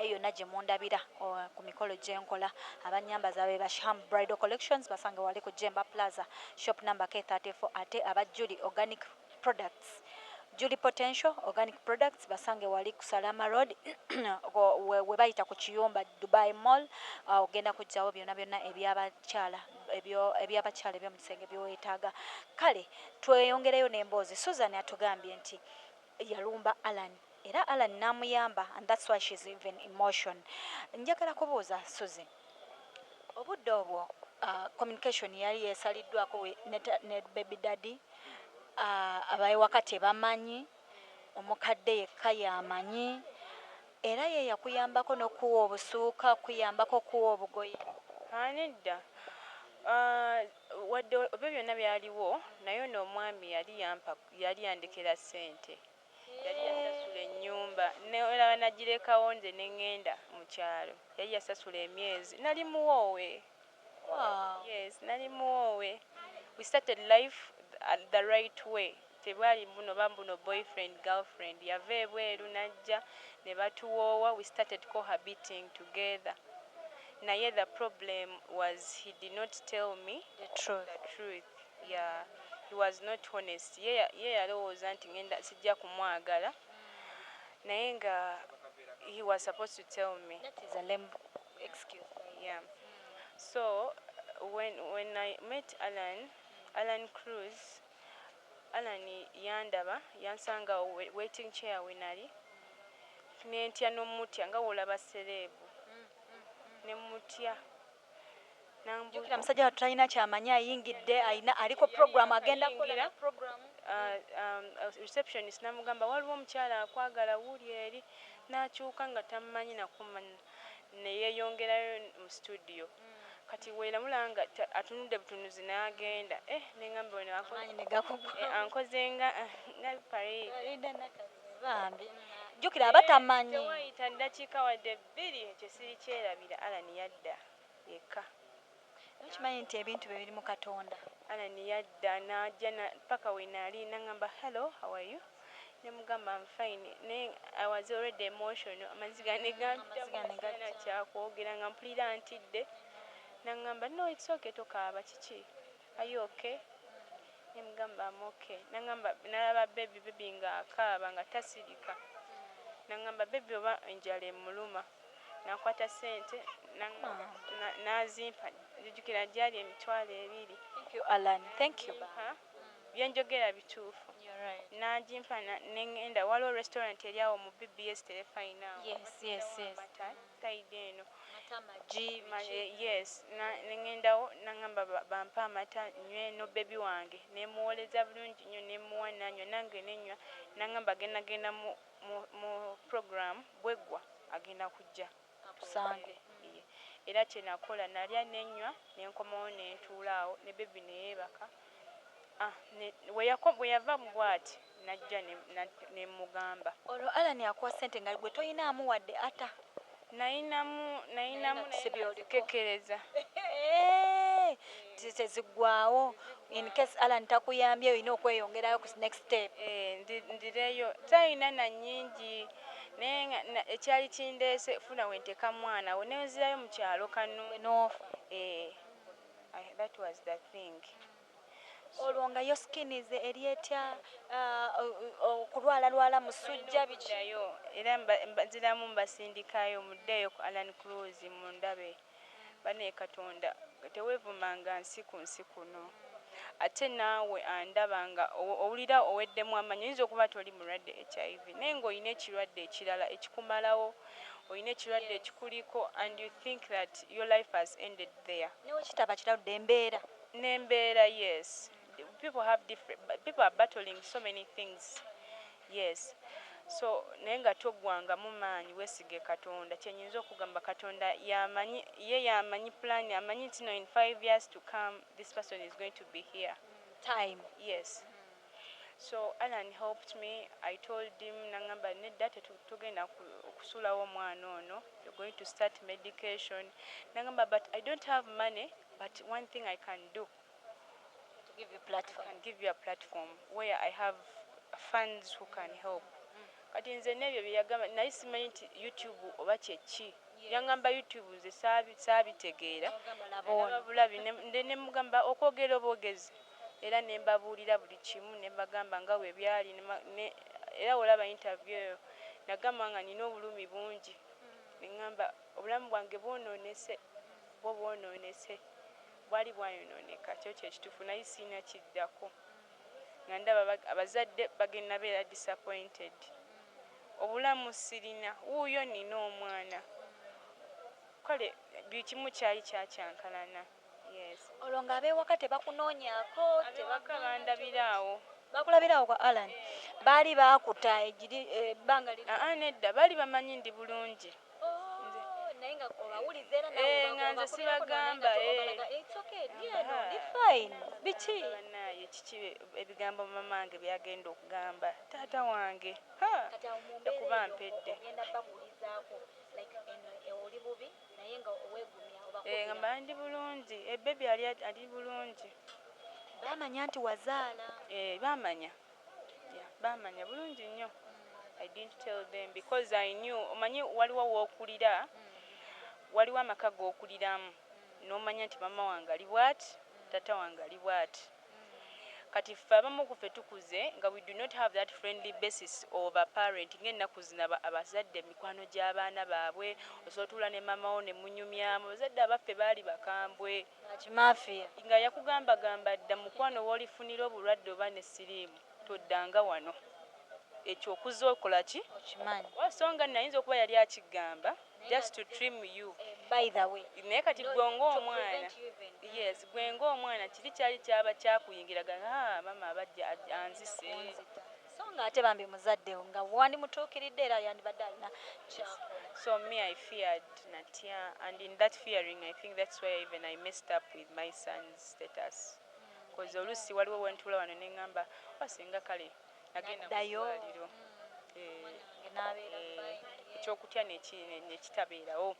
Naye yonna gye mundabira ku mikolo gye nkola, abanyambaza be ba Sham Bridal Collections, basange wali ku Jemba Plaza, shop number K34. Ate aba Julie Organic Products, Julie Potential Organic Products, basange wali ku Salama Road, we bayita ku kiyumba Dubai Mall. Ogenda kujjawo byonna byonna ebyabakyala, ebyabakyala ebyomukisenge byowetaaga. Kale tweyongereyo n'emboozi. Susan atugambye nti yalumba Alan era Alan n'amuyamba, and that's why she's even emotion. Njagala kubuuza Suzy, obudde obwo communication yali yesaliddwako ne baby daddy, abawaka tebamanyi, omukadde yekka yamanyi, era ye yakuyambako n'okuwa obusuuka, okuyambako okuwa obugoye? Nedda. Wadde ebyo byonna byaliwo, naye ono omwami yali yampa, yali yandekera ssente, yali yasasula ennyumba, neraba nagirekawo nze ne ŋŋenda mu kyalo. Yali yasasula emyezi, nali muwoowe. Yes, nali muwoowe. We started life the right way. Tebwali buno bambuno boyfriend girlfriend. Yava ebweru najja ne batuwoowa. We started cohabiting together, naye the problem was he did not tell me the truth. The truth, yeah. He was not honest. Ye yalowooza nti ngenda sijja kumwagala, naye nga he was supposed to tell me. That is a lame excuse. Yeah, so when I met Alan, Alan Cruz, Alan yandaba, yansanga waiting chair we nali, nentya n'omutya nga wolaba celeb, nemutya. Jjukira musajja wattu talina kyamanyi, ayingidde, ayina aliko program, agenda kukola Ayingira. program. Receptionist namugamba, "Waliwo omukyala akwagala wuuli eri." N'akyuka nga tammanyi nakumanya, neyeyongerayo mu studio. Kati weeramula nga atunudde butunuzi n'agenda, eh, neŋŋamba ono Amaanyi ne gakugwa. Ankoze nga parade. Bambi, jjukira aba tamanyi. Tewayita ddakiika wadde 2, ekyo siri kyerabira, Alan yadda yekka. Okimanyi nti ebintu bye biri mu Katonda. Alan yadda n'ajja paka we nali, naŋŋamba, "Hello, how are you?" Nemugamba, "I'm fine," naye I was already emotional, amaziga ne Amaziga ne gampita, kyakwogera nga mpulira ntidde. Naŋŋamba, "No, it's okay, tokaaba, kiki, are you okay?" Nemugamba, "I'm okay." Naŋŋamba, nalaba baby, baby ng'akaaba nga tasirika. Naŋŋamba, "Baby oba enjala emuluma." Nakwata ssente n'azimpa. Nzijukira gyali 20,000. Thank you, Alan, thank you. Mpa, byenjogera bituufu. You're right. N'agimpa neŋŋenda, waliwo restaurant eri awo mu BBS Terefayina awo. Yes. Amata side eno. Amata, amagi. Yes, neŋŋendawo, naŋŋamba bampe amata nywe no baby wange. Nemuwoleza bulungi nnyo, nemuwa nanywa, nange nenywa. Naŋŋamba agenda genda mu program, bweggwa agenda kujja akusange. Iye. Era kyenakola, nalya nenywa, nenkomawo nentuula awo ne baby neyeebaka. Ah, bwe yava mu bwati najja nemugamba. Olwo Alan akuwa ssente nga gwe toyinaamu wadde ata? Nayinamu, nayinamu. Naye nga si by'oliko. Kekereza. Teziggwawo, in case Alan takuyambye, olina okweyongerayo ku next step. Eh, ndireyo talina na nnyingi, naye nga ekyali kindeese funa wenteka mwana we nenzirayo mu kyalo kano. Noofa. Eh, that was the thing. Olwo nga yo skin eri etya? Okulwalalwala musujja, biki? Okuddayo era nziramu mbasindikayo, muddeeyo ku Alan Cruz mundabe. Bane, Katonda teweevumanga nsi ku nsi kuno. Ate naawe andaba nga owulira oweddemu amanyi, oyinza okuba toli mulwadde HIV, naye ng'olina ekirwadde ekirala ekikumalawo, olina ekirwadde ekikuliko, and you think that your life has ended there. Newe kitaba kirwadde, embeera. N'embeera, yes. People have different, people are battling so many things, yes. So naye nga toggwangamu maanyi, weesige Katonda. Kyenyinza okugamba, Katonda yamanyi, ye yamanyi plan, amanyi nti no, in 5 years to come this person is going to be here. Time. Yes. So Alan helped me. I told him, nangamba, "Nedda, tugenda okusulawo omwana ono, you're going to start medication." Nangamba, "But I don't have money, but one thing I can do, to give you platform. I can give you a platform where I have funds who can help." Kati nze n'ebyo bye yagamba naye simanyi nti YouTube oba kyeki. Yangamba YouTube, nze saabitegeera. Nalaba. Bulabi ne mugamba okwogera obwogezi, era ne mbabuulira buli kimu, ne mbagamba nga bwe byali. Era olaba interview eyo, nagamba nga nina obulumi bungi, ne ŋŋamba obulamu bwange bwonoonese, bwo bwonoonese, bwali bwayonooneka. Kyo kyekituufu, naye siina kiddako nga ndaba abazadde bagenda beera disappointed. Obulamu sirina, wuuyo nina omwana. Kale buli kimu kyali kyakyankalana, yes. Olwo ng'abeewaka tebakunoonyaako? Abewaka bandabiraawo. Bakulabirawo kwa Alan? Baali baakuta egiri ebbanga li? Aa, nedda, baali bamanyi ndi bulungi. Oh, naye nga obawuliza era? Eh, nga nze sibagamba, eh. Ndi fine, biki? Bannaaye, kiki ebigambo mama wange byagenda okugamba taata wange? Ha! Kati awo mu mbeera Yakuba eyo, mpedde. Ogenda babuulizaako like eno oli bubi, naye nga weegumya? Eh, nga Obakubira? mba ndi bulungi, ebebi ali bulungi. Bamanya nti wazaala? Eh, bamanya. Yeah, bamanya bulungi nnyo. I didn't tell them because I knew, omanyi waliwo wookulira, waliwo amaka g'okuliramu n'omanya nti mama wange ali bw'ati, taata wange ali bw'ati. Kati ffe abamu ku ffe tukuze nga we do not have that friendly basis of a parent. Ng'ennaku zino abazadde mikwano gy'abaana baabwe, osobola otuula ne mama wo ne munyumyamu. Abazadde abaffe baali bakambwe. Kimafiya. Nga yakugambagamba dda, mukwano, w'olifunira obulwadde oba ne siriimu toddanga wano. Ekyo okuza okola ki? Okimanyi. So nga nayinza okuba yali akigamba just to trim you. By the way. Naye kati gwe ng'omwana, yes, gwe ng'omwana kiri kyali kyaba kyakuyingiraga, ah, mama abajja anzise. So nga ate bambi muzadde nga wandimutuukiridde, era yandibadde alina kyakola. So me, I feared, natya, and in that fearing, I think that's why even I messed up with my son's status, because oluusi waliwo wentuula wano ne ŋŋamba wasinga kale nagenda mu Naddayo. ddwaliro. Eh, N'abeera eh, fine. Ekyokutya nekitabeerawo.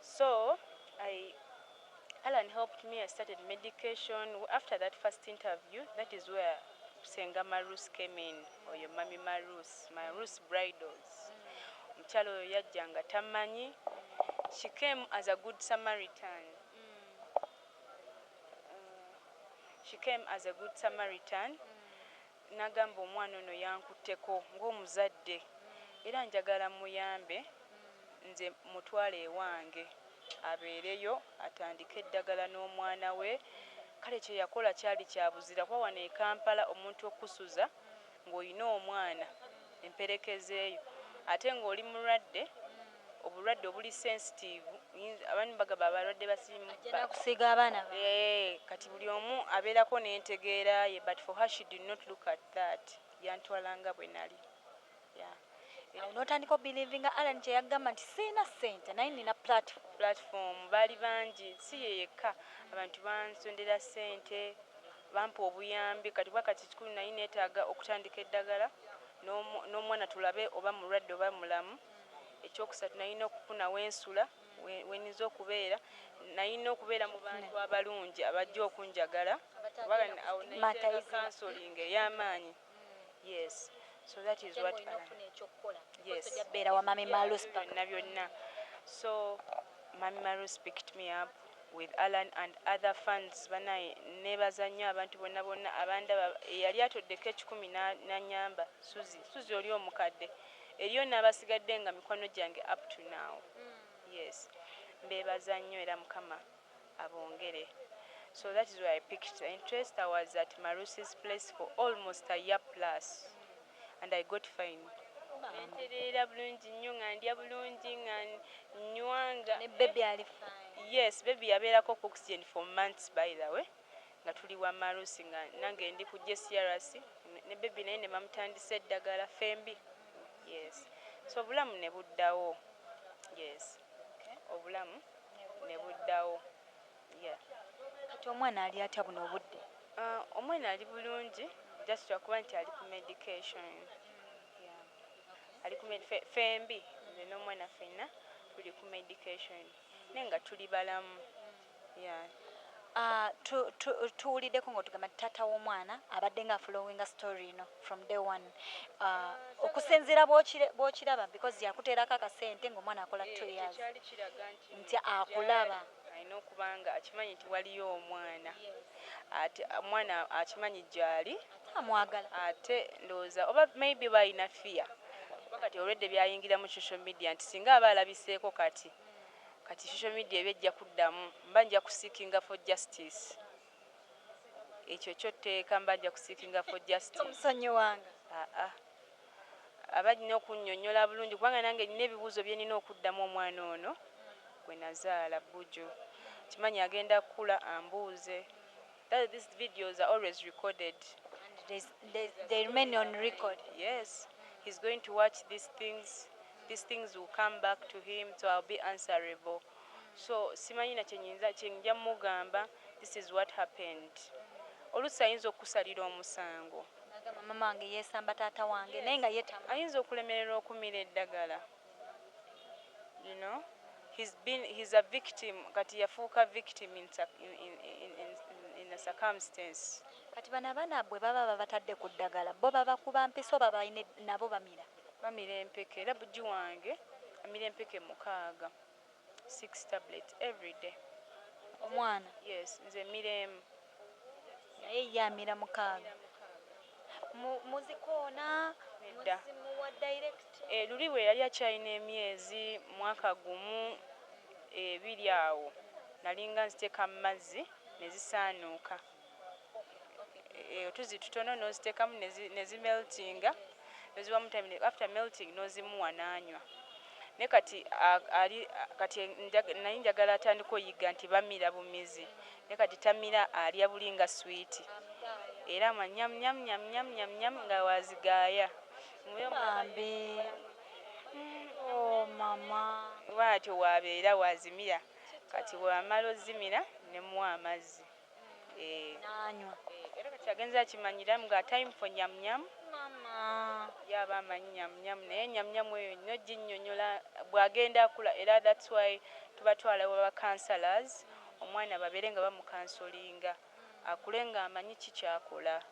So Alan helped me. I started medication after that first interview. That is where Senga Marus came in, oyo Mami Marus, Marus Bridals. Omukyala oyo yajja nga tamanyi. She came as a good Samaritan. She came as a good Samaritan, n'agamba omwana ono yankutteko ng'omuzadde, era njagala muyambe, nze mutwale ewange abeereyo atandike eddagala n'omwana we. Kale kye yakola kyali kyabuzira, kuba wano e Kampala omuntu okusuza ng'olina omwana emperekezeeyo, ate ng'oli mulwadde, obulwadde obuli sensitive, abamu bagamba abalwadde basirimu. Ajja nakusiiga abaana ba. Eh, kati buli omu abeerako n'entegeera ye, but for her, she did not look at that. Yantwalanga bwe nali. Yeah. Awo n'otandika obelievinga Alan kye yagamba nti siina ssente naye nina platform. Platform baali bangi, si ye yekka. Abantu bansondera ssente, bampa obuyambi. Kati bwa kati kikulu naye neetaaga okutandika eddagala n'omwana, tulabe oba mulwadde oba mulamu. Ekyokusatu, nalina okufuna wensula, wenyinza okubeera. Nalina okubeera mu bantu abalungi abajja okunjagala. Kubanga awo nayiteeka counseling ey'amaanyi, yes. So that is what olina okufuna ekyokukola. Yes. Tojja beera wa Mami Malus paka. Byonna byonna. So Mami Marus picked me up with Alan and other funds. Banaye, nebaza nnyo abantu bonna bonna abandaba. Eyali atoddeko 100 nanyamba, Suzi, Suzi oli omukadde, eriyo n'abasigadde nga mikwano gyange up to now. Yes, mbeebaza nnyo, era Mukama abongere. So that is where I picked the interest. I was at Marusi's place for almost a year plus and I got fine. Nentereera bulungi nnyo, nga ndya bulungi, nga nywanga. Ne baby ali fine? Yes, baby yabeerako ku oxygen for months, by the way, nga tuli wa Marusi, nga nange ndi ku JCRC ne baby, naye ne bamutandisa eddagala fembi. Yes, so obulamu ne buddawo. Yes, obulamu ne buddawo, yeah. Kati omwana ali atya buno obudde? Omwana ali bulungi, just lwakuba nti ali ku medication. Yeah. Ali ku fembi, nze n'omwana ffenna tuli ku medication, naye nga tuli balamu, yeah. Tuwuliddeko ng'otugamba nti taata w'omwana abadde nga followinga story ino from day one. Okusinziira bw'okiraba, because yakuteerako akasente ng'omwana akola 2 years. Kyali kiraga nti Nti akulaba. Alina okuba nga akimanyi nti waliyo omwana, ate omwana akimanyi gy'ali. Ate amwagala. Ate ndowooza oba maybe balina fear, kuba kati olwedde byayingira mu social media nti singa aba alabiseeko kati kati social media eba ejja kuddamu, mba nja kuseekinga for justice. Ekyo kyotteeka, mba nja kuseekinga for justice. Tomusonyiwanga. Aa, aba alina okunnyonnyola bulungi, kubanga nange nina ebibuuzo bye nina okuddamu omwana ono gwe nazaala. Bujo kimanyi agenda kukula ambuuze. That these videos are always recorded. And they remain on record. Yes, he's going to watch these things. These things will come back to him, so I'll be answerable. So simanyi na kyenyinza kyenja mugamba. This is what happened. Oluusi ayinza okusalira omusango. Nagamba, mama wange yeesamba taata wange, naye nga yeetama. Ayinza okulemererwa okumira eddagala. He's a victim. Kati yafuuka victim in a circumstance. Kati bano abaana bwe baba babatadde ku ddagala, bo babakuba mpiso oba balina nabo bamira? Bamira empeke, era bugi wange amira empeke 6, six tablets every day. Omwana? Yes, nze miremu. Naye ye amira 6. Muzikoona? Nedda. Muzimuwa direct? Luli bwe yali akyalina emyezi mwaka gumu ebiri awo, nalinga nziteeka mu mazzi ne zisaanuuka. Otuzzi tutono n'oziteekamu ne zimeltinga, noziwamu time, after melting n'ozimuwa n'anywa. Naye kati ali kati naye njagala atandika oyiga nti bamira bumizi, naye kati tamira, alya buli nga swiiti, era ama nyam nyam nyam nyam nyam nyam nga wazigaaya. Bambi, oh mama. Bwatyo wabeera wazimira. Kati bwamala ozimira nemuwa amazzi. N'anywa. Era kati agenza akimanyira nga time for nyam nyam. Mama. Yaba amanyi nyam nyam, naye nyam nyam eyo nnyo ginnyonnyola bw'agenda akula. Era that's why tubatwala wa counselors, omwana babeere nga bamucounselinga akule ng'amanyi ki kyakola.